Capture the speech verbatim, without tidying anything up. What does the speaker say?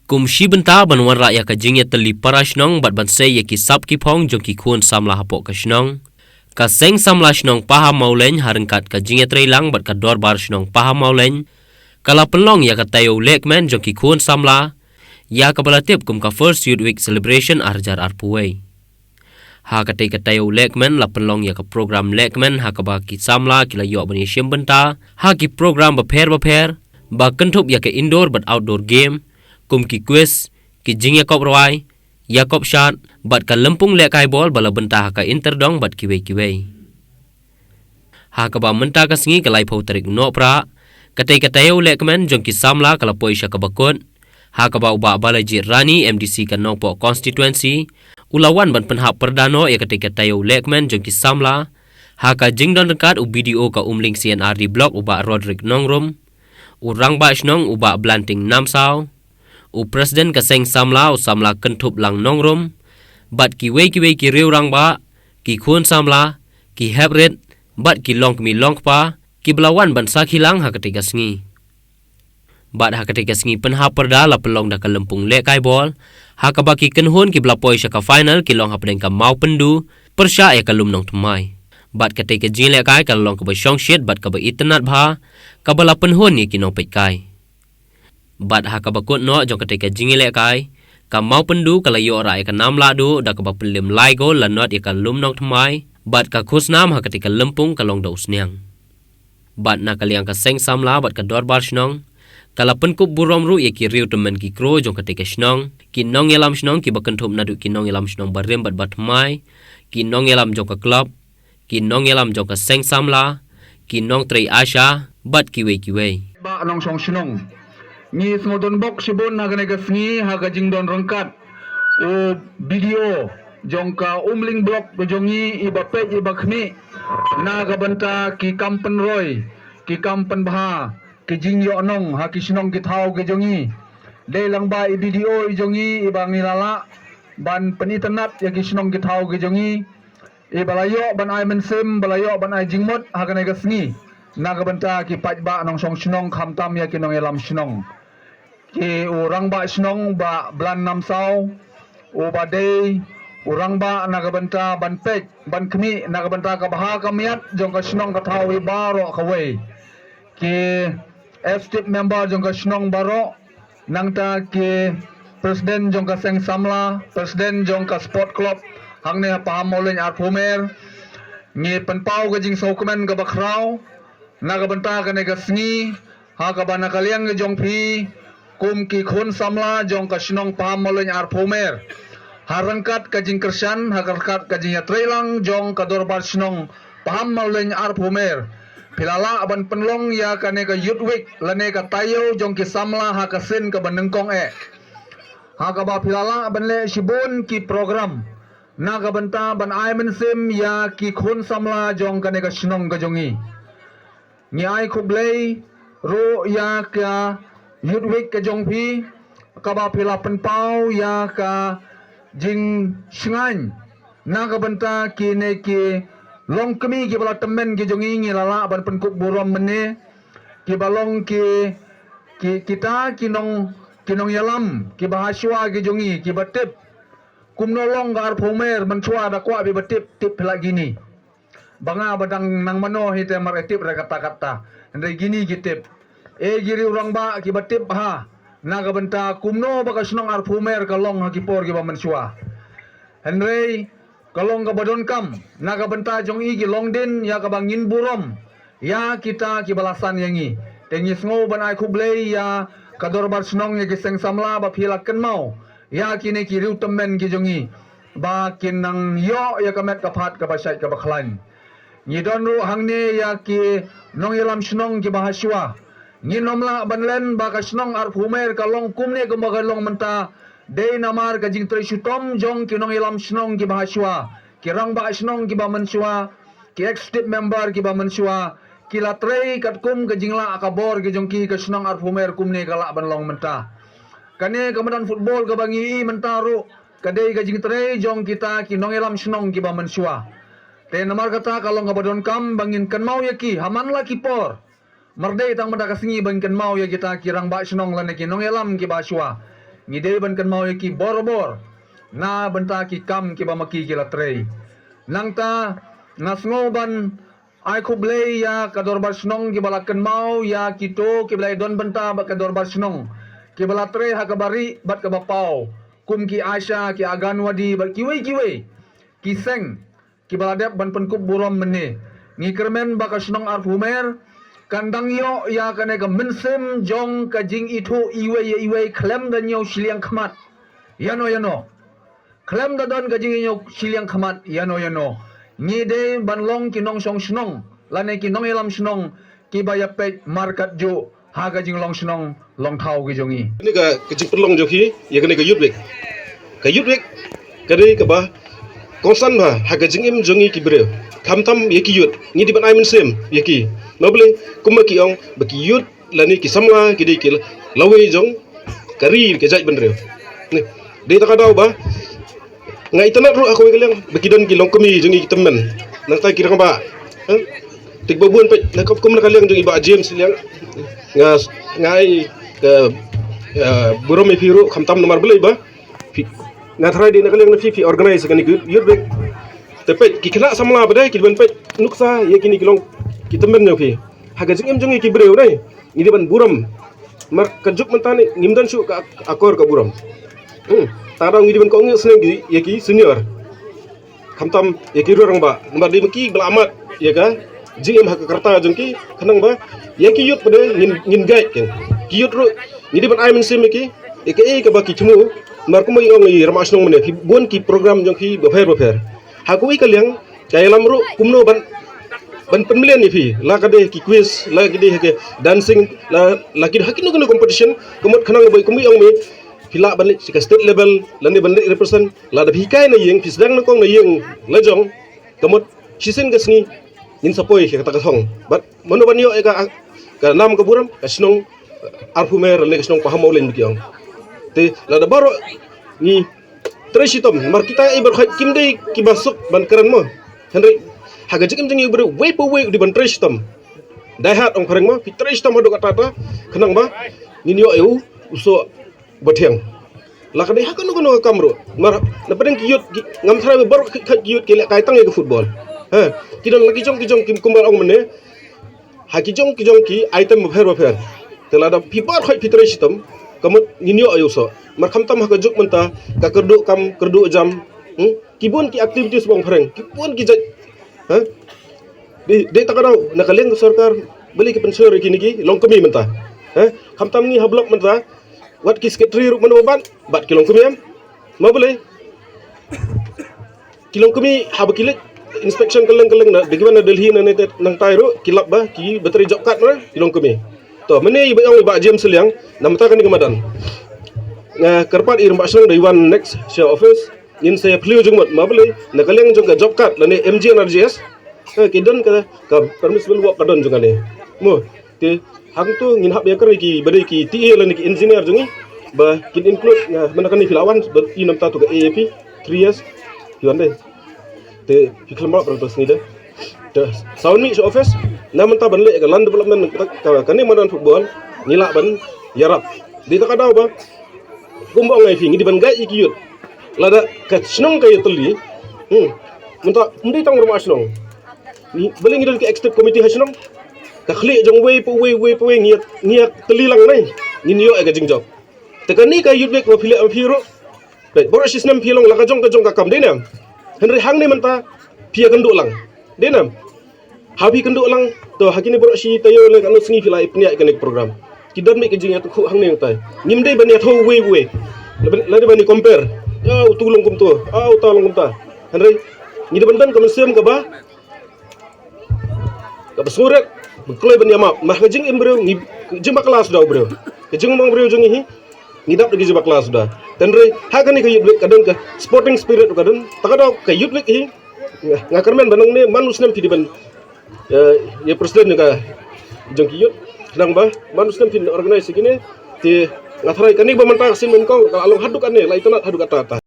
Kum shi bynta ban wanrah ïa ka jingïatylli para shnong bad ban sei ïa ki sap ki phong jong ki khun samla hapoh ka shnong, ka Seng Samla Shnong Pahammawlein ha ryngkat ka jingïatreilang bad ka Dorbar Shnong Pahammawlein ka la pynlong ïa ka taïew lehkmen jong ki khun samla, ïa kaba la tip kum ka First Youth Week Celebration ar hajar arphew wei. Ha katei ka taïew lehkmen la pynlong ïa ka program lehkmen ha kaba ki samla ki la ïoh ban ïashim bynta ha ki program bapher bapher ba kynthup ïa ka indoor bad outdoor game, kum ki quiz, ki jingïakop rwai, ïakop shad, bad ka lympung lehkai bol ba la bynta ha ka inter dong bad kiwei kiwei. Ha kaba mynta ka sngi ka laiphew tarik u Nohprah, katei ka taïew lehkmen jong ki samla ka la poi sha kaba kut, ha kaba u Bah Balajied Rani, M D C ka Nongpoh Constituency, u la wan ban pynhap pyrda noh ïa katei ka taïew lehkmen jong ki samla ha ka jingdon ryngkat u B D O ka Umling C and R D Block u Bah Roderick Nongrum, u Rangbah Shnong u Bah Blanting Namsaw, u President ka Seng Samla u Samla Kynthup Lang Nongrum, bad kiwei kiwei ki riew rangbah, ki khun samla, ki heprit, bad ki longkmie longkpa kiba la wan ban sakhi lang ha katei ka sngi. Bad ha katei ka sngi pynhap pyrda la pynlong da ka lympung lehkai bol, ha kaba ki kynhun kiba la poi sha ka final ki long hapdeng ka Mawpyndu pyrshah ïa ka Lum Nongthymmai. Bad katei ka jinglehkai ka la long kaba shongshit bad kaba itynnad bha, kaba la pynhun ïa ki nongpeitkai. Bad ha kaba kut noh jong katei ka jingïalehkai, ka Mawpyndu ka la ïoh rah ïa ka nam lahduh da kaba pynlem lai gol la not ïa ka Lum Nongthymmai, bad ka khusnam ha katei ka lympung ka long da u sniang. Bad na ka liang ka Seng Samla bad ka Dorbar Shnong ka la pynkup burom ruh ïa ki riew tymmen ki crew jong katei ka shnong, ki nongïalam shnong kiba kynthup naduh ki nongïalam shnong barim bad bathymmai, ki nongïalam jong ka club, ki nongïalam jong ka Seng Samla, ki nongtrei ASHA, bad kiwei kiwei. Bah Nongshong Shnong. Ngi sngewdon bok shibun ha kane ka sngi ha ka jingdon ryngkat u B D O jong ka Umling Block ka jong ngi, iba peit iba khmih na ka bynta ki kam pynroi, ki kam pynbha, ki jingïohnong ha ki shnong ki thaw ki jong ngi. Dei lang ba i B D O i jong ngi iba ngi la lah ban pynitynnad ïa ki shnong ki thaw ki jong ngi, iba la ïoh ban ai mynsiem, ba la ïoh ban ai jingmut ha kane ka sngi na ka bynta ki paidbah Nongshong Shnong, khamtam ïa ki nongïalam shnong. Ki u Rangbah Shnong Bah Blan Namsaw, uba dei u rangbah na ka bynta ban peit ban khmih na ka bynta ka bha ka miat jong ka shnong ka thaw hi baroh kawei. Ki executive member jong ka shnong baroh, nangta ki president jong ka Seng Samla, president jong ka sport club hangne ha Pahammawlein Arphumer. Ngi pynpaw ka jingsngewkmen kaba khraw na ka bynta kane ka sngi, ha kaba na ka liang ka jong phi kum ki khun samla jong ka shnong Pahammawlein Arphumer, ha ryngkat ka jingkyrshan, ha ryngkat ka jingïatreilang jong ka Dorbar Shnong Pahammawlein Arphumer, phi la lah ban pynlong ïa kane ka Youth Week lane ka taïew jong ki samla ha ka sien kaba nyngkong eh, ha kaba phi la lah ban leh shibun ki program na ka bynta ban ai mynsiem ïa ki khun samla jong kane ka shnong ka jong ngi. Ngi ai khublei ruh ïa ka Youth Week ka jong phi, kaba phi la pynpaw ïa ka jingshngaiñ na ka bynta kine ki longkmie kiba la tymmen ki jong ngi. Ngi la lah ban pynkup burom mynne, kiba long ki, ki, kita ki nong, ki nongïalam kiba hashwa ki jong ngi, kiba tip kumno long ka Arphumer mynshuwa, da kwah phi ba tip, tip phi la kine. Ba nga ba dang nang mano hi te mar e tip re katta katta. Hynrei kine ki tip. E ki riew rangbah kiba tip bha na ka bynta kumno ba ka shnong Arphumer ka long ha ki por kiba mynshuwa. Hynrei ka long kaba donkam na ka bynta jong i ki longdien ïa kaba ngin burom ïa kita kiba la san ïa ngi. Te ngi sngew ban ai khublei ïa ka Dorbar Shnong, ïa ki Seng Samla ba phi la kynmaw ïa kine ki riew tymmen ki jong ngi ba kin nang ïoh ïa ka met ka phad kaba shait kaba khlaiñ. Ngi don ruh hangne ïa ki nongïalam shnong kiba hashwa. Ngin ym lah ban len ba ka shnong Arphumer ka long kumne kumba ka long mynta, dei namar ka jingtrei shitom jong ki nongïalam shnong kiba hashwa, ki rangbah shnong kiba mynshuwa, ki executive member kiba mynshuwa, ki la trei katkum ka jinglah ka bor ki jong ki, ka shnong Arphumer kumne ka lah ban long mynta. Kane ka madan football kaba ngi i mynta ruh ka dei ka jingtrei jong kita ki nongïalam shnong kiba mynshuwa. Te namar kata ka long kaba donkam ba ngin kynmaw ïa ki ha man la ki por. Mar dei tang mynta ka sngi ba ngin kynmaw ïa kita ki rangbah shnong lane ki nongïalam kiba shuwa. Ngi dei ban kynmaw ïa ki bor bor na bynta ki kam kiba ma ki ki la trei. Nangta nga sngew ban ai khublei ïa ka dorbar shnong kiba la kynmaw ïa kito kiba la don bynta bad ka dorbar shnong, kiba la trei ha kaba rieh bad kaba paw, kum ki ASHA, ki Anganwadi bad kiwei kiwei ki seng kiba la dep ban pynkup burom mynne. Ngi kyrmen ba ka shnong Arphew Mer kan dang ïoh ïa kane ka mynsiem jong ka jingithuh iwei ïa iwei khlem da ñiew shiliang khmat ïano ïano. Khlem da don ka jingñiew shiliang khmat ïano ïano, ngi dei ban long ki nongshong shnong lane ki nongïalam shnong kiba ïapeit markat juh ha ka jinglong shnong long thaw ki jong ngi. Kane ka, ka jingpynlong jong ki ïa kane ka Youth Week. Ka Youth Week ka dei kaba kongsan bha ha ka jingim jong ngi ki briew. Khamtam ïa ki youth, ngi dei ban ai mynsiem ïa ki. Ma balei? Kumba ki ong ba ki youth lane ki samla ki dei ki lawei jong ka ri ka jaitbynriew. Dei ta ka daw ba nga itynnad ruh ha kawei ka liang ba ki don ki longkmie jong ngi ki tymmen, nangta ki rangbah. Te ba bun peit na ka kum na ka liang jong i Bah James Liang, nga, nga ai ka burom ïa phi ruh khamtam namar balei ba phi, nga tharai dei na ka liang na phi phi organize kane ka Youth Week. Te peit ki khynnah samla ba dei ki ban peit nuksa ïa kine ki long ki tymmen jong phi. Ha ka jingim jong ngi ki briew dei ngi dei ban burom. Mar ka juk mynta ne ngim don shuh ka akor ka burom. Hmm. Ta dang ngi dei ban kohnguh sneng ïa ki senior. Khamtam ïa ki rangbah namar dei ma ki ba la amat ïa ka jingim ha ka rta jong ki, khnang ba ïa ki youth pat ngin, ngin guide ki. Ki youth ruh ngi dei ban ai mynsiem ïa ki, ïa kaei kaba ki thmu. Namar kumba ong i rangbah shnong mynne, phi bun ki program jong phi bapher bapher. Ha kawei ka liang ka ïalam ruh kumno ban, ban pynmlien ïa phi, la ka dei ki quiz, la ka dei ki dancing, la, la ki ha kino kino competition, ka mut khnang ba kumba ong me phi lah ban leit sha ka state level lane ban leit represent. Lada phi hikai na ïing, phi sdang nyngkong na ïing la jong, ka mut shisien ka sngi ngin sa poi sha kata ka thong. Bad mano ban ïoh ïa ka, ka nam ka burom? Ka shnong Arphew Mer lane ka shnong Pahammawlein ba ki ong. Te lada baroh ngi trei shitom, namar kita i baroh kim dei kiba suk ban kren mo. Hynrei ha ka jingim jong ngi u briew uwei pa uwei u dei ban trei shitom. Dei hap ong phareng mo, phi trei shitom haduh katta katta khnang ba ngin ïoh ïa u soh bathiang. La ka dei ha kano kano ka kam ruh. Namar na pdeng ki youth ki, ngam tharai ba baroh ki, ki youth ki lehkai tang ïa ka football. Ha, ki don la ki jong ki jong ki kumba ong mynne. Ha ki jong ki jong ki item bapher bapher. Te lada phi baroh phi trei shitom, ka mut ngin ïoh ïa u soh. Mar khamtam ha ka juk mynta ka kyrduh kam kyrduh jam. Hmm? Ki bun ki activities ba ong phareng, ki bun ki jait. Ha? Dei, dei ta ka daw na ka liang ka sorkar, balei ki pynshlur ïa kine ki longkmie mynta? Ha? Khamtam ngi ha block mynta, wat ki secretary ruh mano ban bat, bat ki longkmie em? Ma balei? Ki longkmie haba ki leit inspection kylleng kylleng na, dei kiba na Delhi na ne te nangtai ruh ki lap ba kiba trei job card na ki longkmie. To mynne i ba ong i Bah James Liang, na mynta kane ka madan nga kyrpad i rangbah shnong da i wan next sha office, ngin sa ïa phylliew jingmut, ma balei? Na ka liang jong ka job card lane M G N R G S, eh, ki don ka, ka permissible work ka don jong kane. Mo, te hangto ngin hap ïakren ki ba dei ki T A lane ki engineer jong ngi ba kin include, nga mynta kane phi la wan ba i namta to ka A A P three years phi wan dei. Te phi khlem ba pyrshah sngi dei. Te sa wan mih sha office, na mynta ban leh ka land development ka, ka, kane madan football ngi lah ban ïarap. Dei ta ka daw ba kumba ong ai phi, ngi dei ban guide ïa ki youth. Lada ka shnong ka ïatylli, hmm, mynta ym dei tang rangbah shnong. Balei ngi don ki executive committee ha shnong? Ka khlieh jong uwei pa uwei, uwei pa uwei ngi ïa, ngi ïatylli lang nai, ngin ïoh ïa ka jingjop. Te kane ka Youth Week ba phi leh ma phi ruh, peit, baroh shi snem phi long la ka jong ka jong ka kam, dei ne em? Hynrei hangne mynta phi ïakynduh lang, dei ne em? Haba phi kynduh lang, to ha kine baroh shi taïew lane katno sngi phi la ïa pynïaid kane ka program. Ki don beit ka jingïathuh hangne nangtai. Ngim dei ban ïathuh uwei uwei. Lada, lada ban ïa compare, ïa utu long kumto, ah, uta long kumta. Hynrei ngi dei ban don ka mynsiem kaba, kaba sngewrit, ban kloi ban ïamap. Namar ka jingim briew, ngi, ka jingbakla suda u briew. Ka jingmong briew jong ngi hi, ngi dap da ka jingbakla suda. Hynrei ha kane ka Youth Week ka don ka sporting spirit ka don. Ta ka daw ka Youth Week hi, nga, nga kyrmen ba nangne man u snem phi dei ban, eh, ïa president jong ka, jong ki youth. Khnang ba man u snem phin organize ïa kine. Te nga tharai kane ba mynta ka sien mynta ka la long haduh kane, la itynnad haduh katta katta.